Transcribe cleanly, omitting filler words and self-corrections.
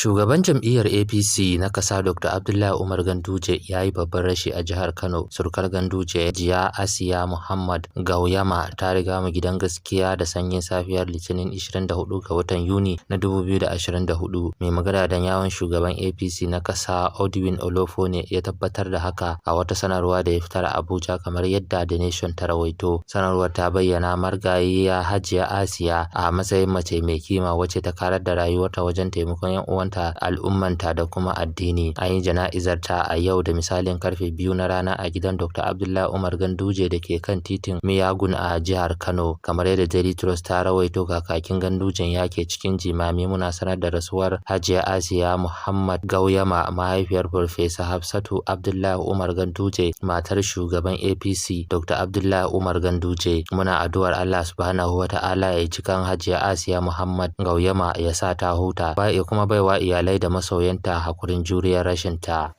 Shugaban jam'iyyar APC na ƙasa, Dr. Abdullahi Umar Ganduje, ya yi babban rashi a jihar Kano. Surukar Ganduje, Hajiya Asiya Muhammad Gauyama, ta riga mu gidan gaskiya da sanyin safiyar Litinin 24 ga watan Yuni na 2024. Mai magana da yawun shugaban APC na ƙasa, Odwin Olofo, ne ya tabbatar da haka a wata sanarwa da ya fitar a Abuja, kamar yadda The Nation ta rawaito. Sanarwar ta bayyana marigayiya Hajiya Asiya a matsayin mace mai kima wacce ta karar da rayuwarta wajen taimakon 'yan uwanta, al'ummanta da kuma addini. An yi jana'izar ta a yau da misalin karfe 2 na rana a gidan Dr. Abdullahi Umar Ganduje da ke kan titin Miyagun a jihar Kano. Kamar yadda Daily Trust ta rawaito, kakakin Gandujen ya ke cikin jimami, "Muna sanar da rasuwar Hajiya Asiya Muhammad Gauyama, mahaifiyar Farfesa Hafsatu Abdullahi Umar Ganduje, matar shugaban APC Dr. Abdullahi Umar Ganduje. Muna addu'ar Allah Subhanahu wa Ta'ala ya ji kan Hajiya Asiya Muhammad Gauyama, ya sa ta huta, ya kuma baiwa iyalai da masoyanta hakurin juriyar rashin ta."